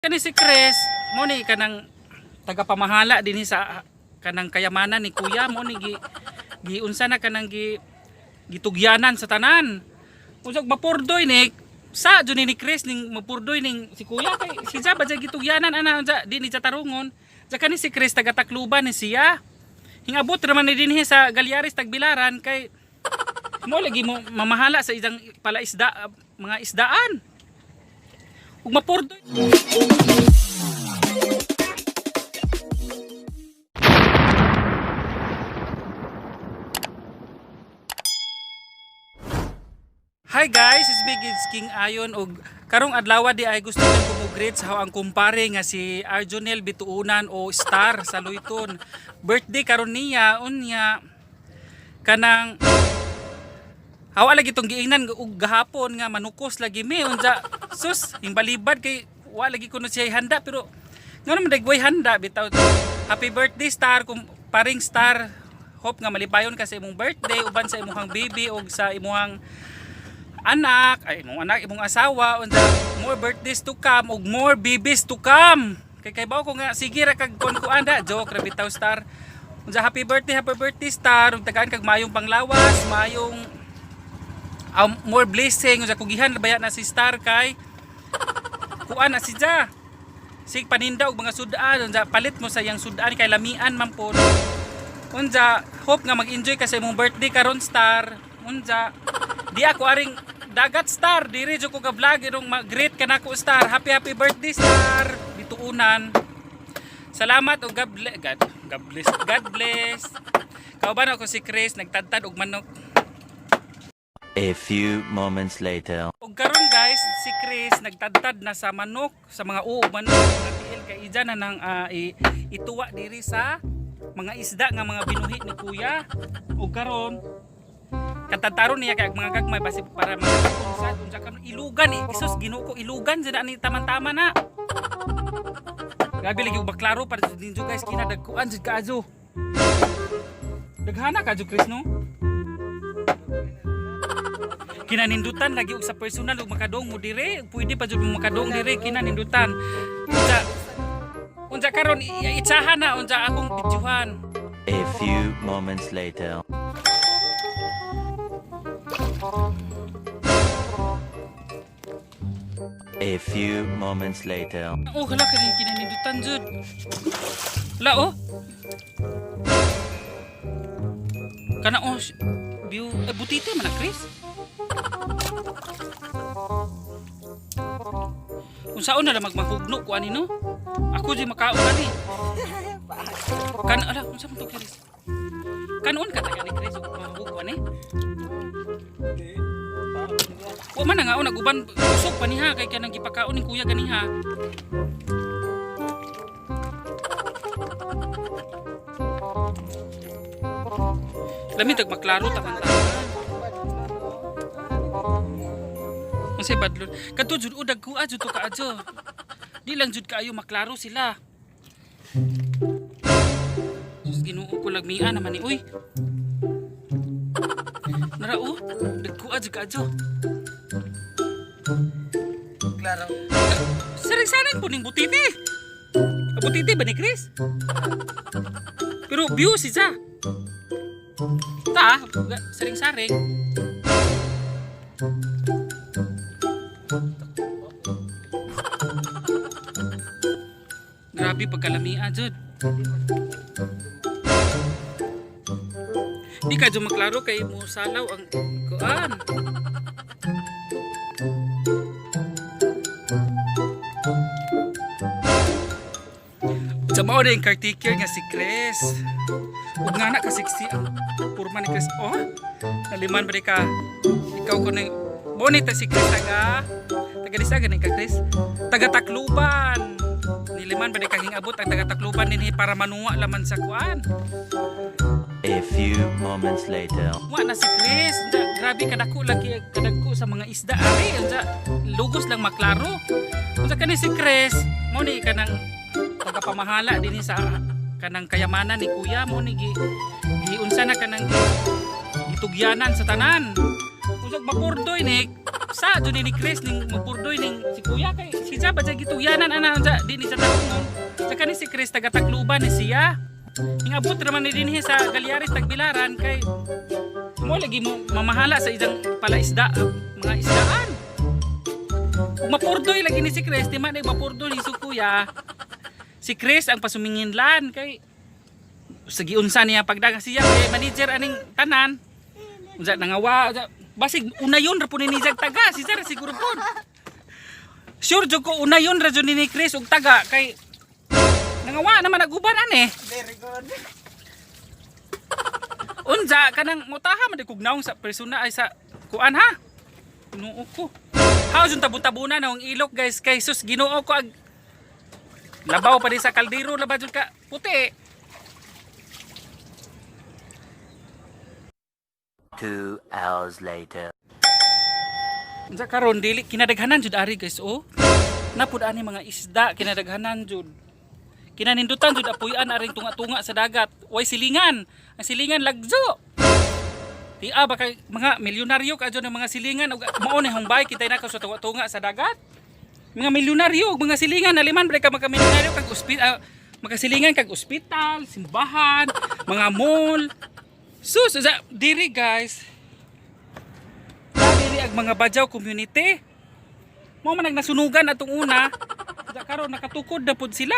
Kani si Chris, mo ni kanang tagapamahala dinhi sa kanang kayamanan ni kuya mo ni gi giunsa na kanang gi gitugyanan sa tanan. Usag mapurdoy ni sa jud ni Chris ning mapurdoy ning si kuya kay si Jaba jay gitugyanan ana unsa di ni siya tarungon. Sa kani si Chris taga Tacloban ni siya. Hingabot raman ni dinhi sa Galyaris Tagbilaran kay mo lagi mo mamahala sa isang palaisda mga isdaan. Ug mapurdoy. Hi guys, it's Big It's King Ayon og karong adlaw di ay gusto ko kumugreet sa ang kumpare nga si Arjonel Bituunan o Star sa Luyton. Birthday karon niya unya kanang hawa lagi tong giingnan og gahapon nga manukos lagi mi unsa sus hingbalibad kay wa lagi kuno siya handa pero ngano man dagway handa bitaw. Happy birthday, Star, kum paring Star. Hope nga malipayon ka sa imong birthday uban sa imong baby og sa imong anak, ay imong anak, imong asawa. Unsa more birthdays to come ug more babies to come. Kay bawo ko nga sige ra kag kon kuan da, joke ra bitaw, Star. Unsa happy birthday, Star, ug tagaan kag maayong panglawas, maayong more blessing. Unsa kugihan baya na si Star kay kuan na si Ja. Sig paninda og mga sudan, unsa palit mo sa iyang sudan kay lamian man po. Unsa hope nga mag-enjoy ka sa imong birthday karon, Star. Unsa di ako aring dagat, Star, diri jud ko ka vlog irong mag-greet ka nako, Star. Happy happy birthday, Star Bituunan. Salamat ug God bless, God, God bless, God bless. Kauban ako si Chris nagtadtad og manok. A few moments later. Ug karon guys, si Chris nagtadtad na sa manok, sa mga uog manok, mga tiil kay ija na nang ituwa diri sa mga isda nga mga binuhi ni kuya. Ug karon katadtaron niya kay ang mga gagmay basi para mga unsa karon ilugan eh. Isus Ginoo ko, ilugan jud na ni taman-tama na. Grabe lagi ug maklaro para jud ninyo guys, kinadagkuan jud kaayo. Daghana ka jud, Chris, no? Kinanindutan lagi og sa personal og makadong mo dire, pwede pa jud mo makadong dire, kinanindutan. Unsa unsa karon itsahan na unsa akong videohan. A few moments later. A few moments later. Oh, hala kani kinanindutan jud. Hala oh. Kana oh view eh, butite man na, Chris. Unsaon na lang magmahugno ko ani no? Ako di makaon ani. Kan ala unsa man to, Chris? Kanon ka taga ni Chris ug mahugno ani? Wa man na nga naguban usog pa niha kay kanang gipakaon ni kuya ganiha. Lami tag maklaro ta man ta. Unsay badlon? Kadto jud o dagko jud to kaadyo. Di lang jud kaayo maklaro sila. Sus Ginoo ko, lagmia naman ni uy. Nara oh, dagko jud kaadyo. Klaro. Saring-saring po ning butiti. Ah, butiti ba ni Chris? Pero view si Ja. Ta, saring-saring. Grabe pagkalamia, jud. Di ka jud maklaro kay mo salaw ang kuan. Sa mao na yung caretaker nga si Chris. Ug nga na ka sexy ang purma ni Chris. Oh, naliman ba di ka? Ikaw ko ning bonita si Chris taga taga disa gani ka, Chris. Taga Tacloban. Niliman ba di ka hingabot ang taga Tacloban dinhi para manuwa laman sa kuan. A few moments later. Wa na si Chris. Unsa, grabe kadako lagi kadagko sa mga isda ari. Unsa lugos lang maklaro. Unsa kani si Chris, mo ni kanang tagapamahala dinhi sa kanang kayamanan ni kuya mo ni gi giunsa na kanang gi, gitugyanan sa tanan. Unsa mapurdoy ni Hapsa jud ni Chris ning mapurdoy ning si kuya kay si Jaba jay gitugyanan ana unsa di ni sa tarungon. Saka ni si Chris taga Tacloban ni siya. Ingabot raman ni dinhi sa Galyaris Tagbilaran kay mo lagi mo mamahala sa isang palaisda, mga isdaan. Ug mapurdoy lagi ni si Chris, di man ay mapurdoy ni si kuya. Si Chris ang pasuminginlan kay sa giunsa niya pagdagang siya kay manager aning tanan. Unsa nangawa, unsa, basig unayon ra po ni Nizag taga, si sir siguro po. Sure jud ko unayon ra jud ni Chris og taga kay nangawa naman naguban ani. Very good. Unsa kanang mutaha man kog naong sa persona ay sa kuan ha. Ginoo ko. How jud tabon-tabunan ang ilok, guys, kay sus, Ginoo ko, ag labaw pa di sa kaldero laba jud ka puti. 2 hours later. Unsa karon dili kinadaghanan jud ari, guys, oh. Napud ani mga isda kinadaghanan jud. Kinanindutan jud apuyan aring tunga-tunga sa dagat. Way silingan. Ang silingan lagzo. Di ba kay mga milyonaryo ka jud ng mga silingan ug mao ni humbay kitay na ka sa tunga-tunga sa dagat. Mga milyonaryo ug mga silingan naliman ba ka magka milyonaryo kag ospital, makasilingan kag ospital, simbahan, mga mall. Sus, sa diri, guys. Diri ag mga Badjao community. Mao man ang nasunugan atong una. Sa karon nakatukod na pud sila.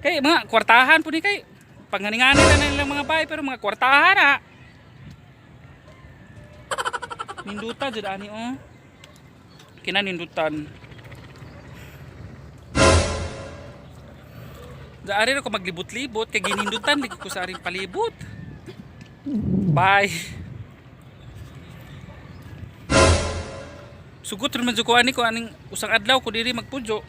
Kay mga kwartahan pud ni kay panganinganin na nilang mga bahay pero mga kwartahan na. Ninduta jud ani oh. Kinanindutan. Daari ra ko maglibot-libot kay ginindutan lagi ko sa aring palibot. Bye. Sugot ra man jud ko ani ko aning usang adlaw ko diri magpudyo.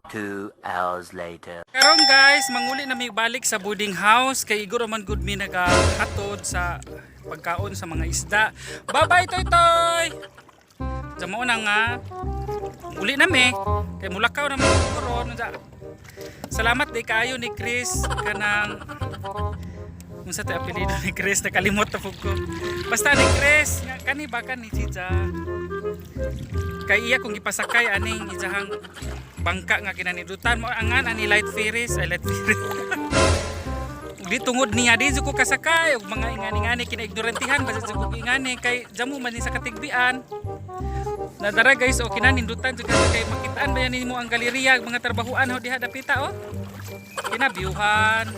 2 hours later. Karon, guys, manguli na may balik sa boarding house kay iguro man gud mi nagahatod sa pagkaon sa mga isda. Bye-bye, Toy Toy. Sa mao na nga uli na mi kay mulakaw na man ko ron. Salamat di kaayo ni Chris kanang unsa tay apelyido ni Chris, nakalimot na pud ko. Basta ni Chris nga kani ba kani si Ja. Kay iya kung gipasakay aning ijahang bangka nga kinanidutan mo angan ani light ferries ay light ferries. Di tungod niya di jud ko kasakay ug mga ingani-ngani kinaignorantihan basta jud ko ingani kay jamo man ni sa katigbian. Nadara, guys, o kinanindutan jud kayo kay makitaan ba yan nimo ang galeriya mga trabahuan ho diha dapita oh. Kinabyuhan.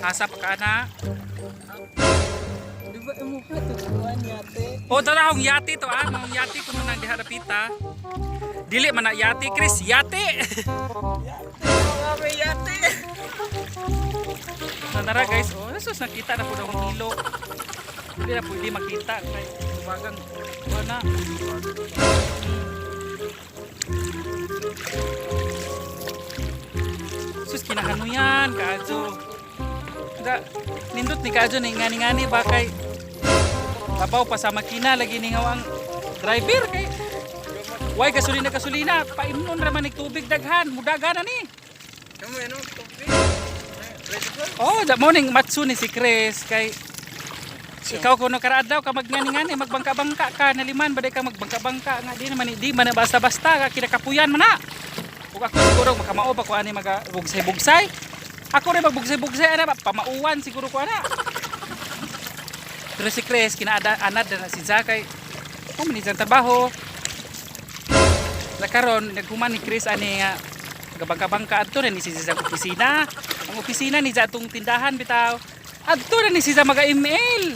Asa pa ka na? Di ba imo pa tutuan yate? O tara hong yate to ah, mga yate kuno nang diha dapita. Dili man na yate, Chris, yate. Yate, mga may yate. Tara, guys, oh, sus, nakita na po daw ang ilok. Hindi na pwede makita kay tubagang wala. Sus, kinakanuyan, kaadyo. Da, nindot ni kaadyo ni ngani-ngani ba kay labaw pa sa makina lagi ni ang driver kay way gasolina gasolina paimnon ra man nig tubig daghan mudagan na ni. Kamu ano tubig? Red Bull? Oh, da morning matsu ni si Chris kay ikaw kuno karaadlaw ka magngani-ngani magbangka-bangka ka naliman ba ka magbangka-bangka nga di naman di man na basta-basta ka kinakapuyan man na. Ug ako siguro makamao pa ko ani maga bugsay-bugsay. Ako rin magbugsay-bugsay ana ba pamauwan siguro ko ana. Pero si Chris kinaada anad na si Zakay. Oh, man isang trabaho. Nakaron naghuman ni Chris ani nga gabangka-bangka adto na ni si sa opisina. Ang opisina ni sa atong tindahan bitaw. Adto na ni siya maga-email.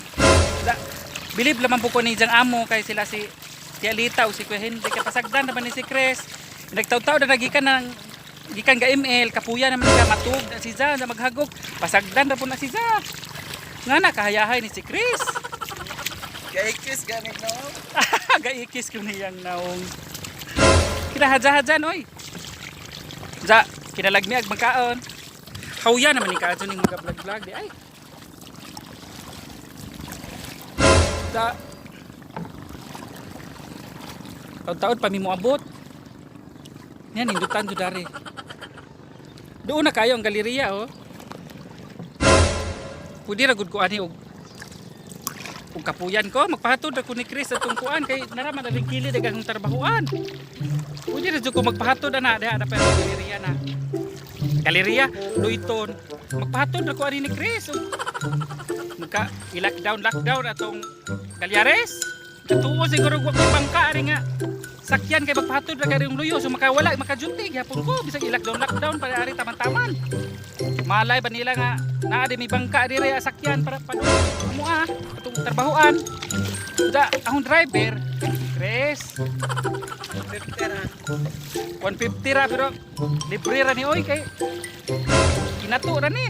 Bilib lamang po ko ni Jang amo kay sila si Tia Lita o si Kuya Henry kay pasagdan naman ni si Chris. Nagtaw-taw na nagikan ng gikan ga email kapuya naman ka matug na si Za na maghagok pasagdan na po na si Za. Nga na kahayahay ni si Chris. Kay Chris ganit no. Gaikis ko niyang naong. Kinahadya-hadyan, oy. Ja, kinalagmi ag magkaon. Hawya naman ni kaadto ning mga vlog-vlog di ay. Da. Taon-taon pa mi moabot. Yan, indutan jud dari. Doon na kayo ang galeriya, oh. Pwede ra gud ko ani og Kung kapuyan ko, magpahatod ako ni Chris atong kuan kay nara man aling kilid ang akong trabahoan. Pwede ra jud ko magpahatod ana diha na pero galeriya na. Galeriya, Luiton. Magpahatod ra ko ani ni Chris. Magka i-lockdown lockdown atong Galyares. Katuo siguro wa ko'y bangka ari nga. Sakyan kay magpahatod ra kay luyo so makawala makajunti gyapon ko bisag i-lockdown lockdown para ari taman-taman. Malay ba nila nga naa di may bangka dire sakyan para padung mo ah atong trabahoan. Da akong driver Chris 50 ra. 150 ra pero libre ra ni oy kay kinato ra ni.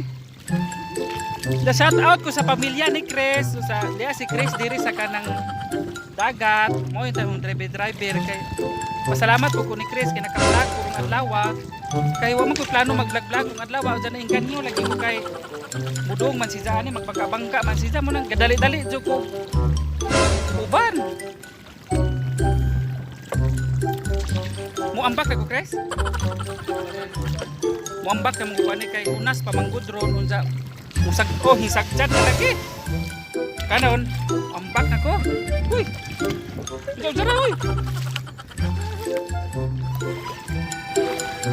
Da shout out ko sa pamilya ni Chris so sa diya si Chris diri sa kanang dagat mo yung tayong driver driver kay pasalamat ko ko ni Chris kay naka-vlog ko rong adlaw kay wa man ko plano mag-vlog-vlog rong adlaw dyan na inganyo lagi ko kay mudong man siya ani magpagkabangka man siya mo nang gadali-dali jud ko uban muambak ka ko Chris. Muambak ka mo kuan kay unas pamanggod ron unsa usag ko hisakchat na lagi kanon ambak na ko uy ikaw dara uy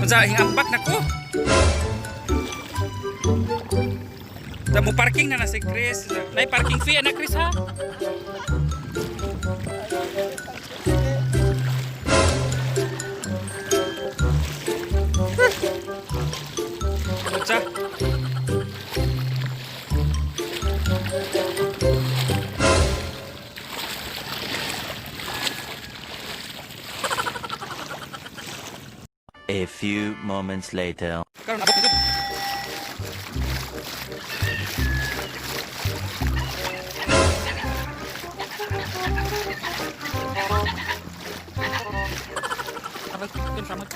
unsa hingambak na ko. Da mo parking na na si Chris. Nay parking fee ana Chris ha. Unsa? A few moments later. Karon abot dito. Abot, yun, samot.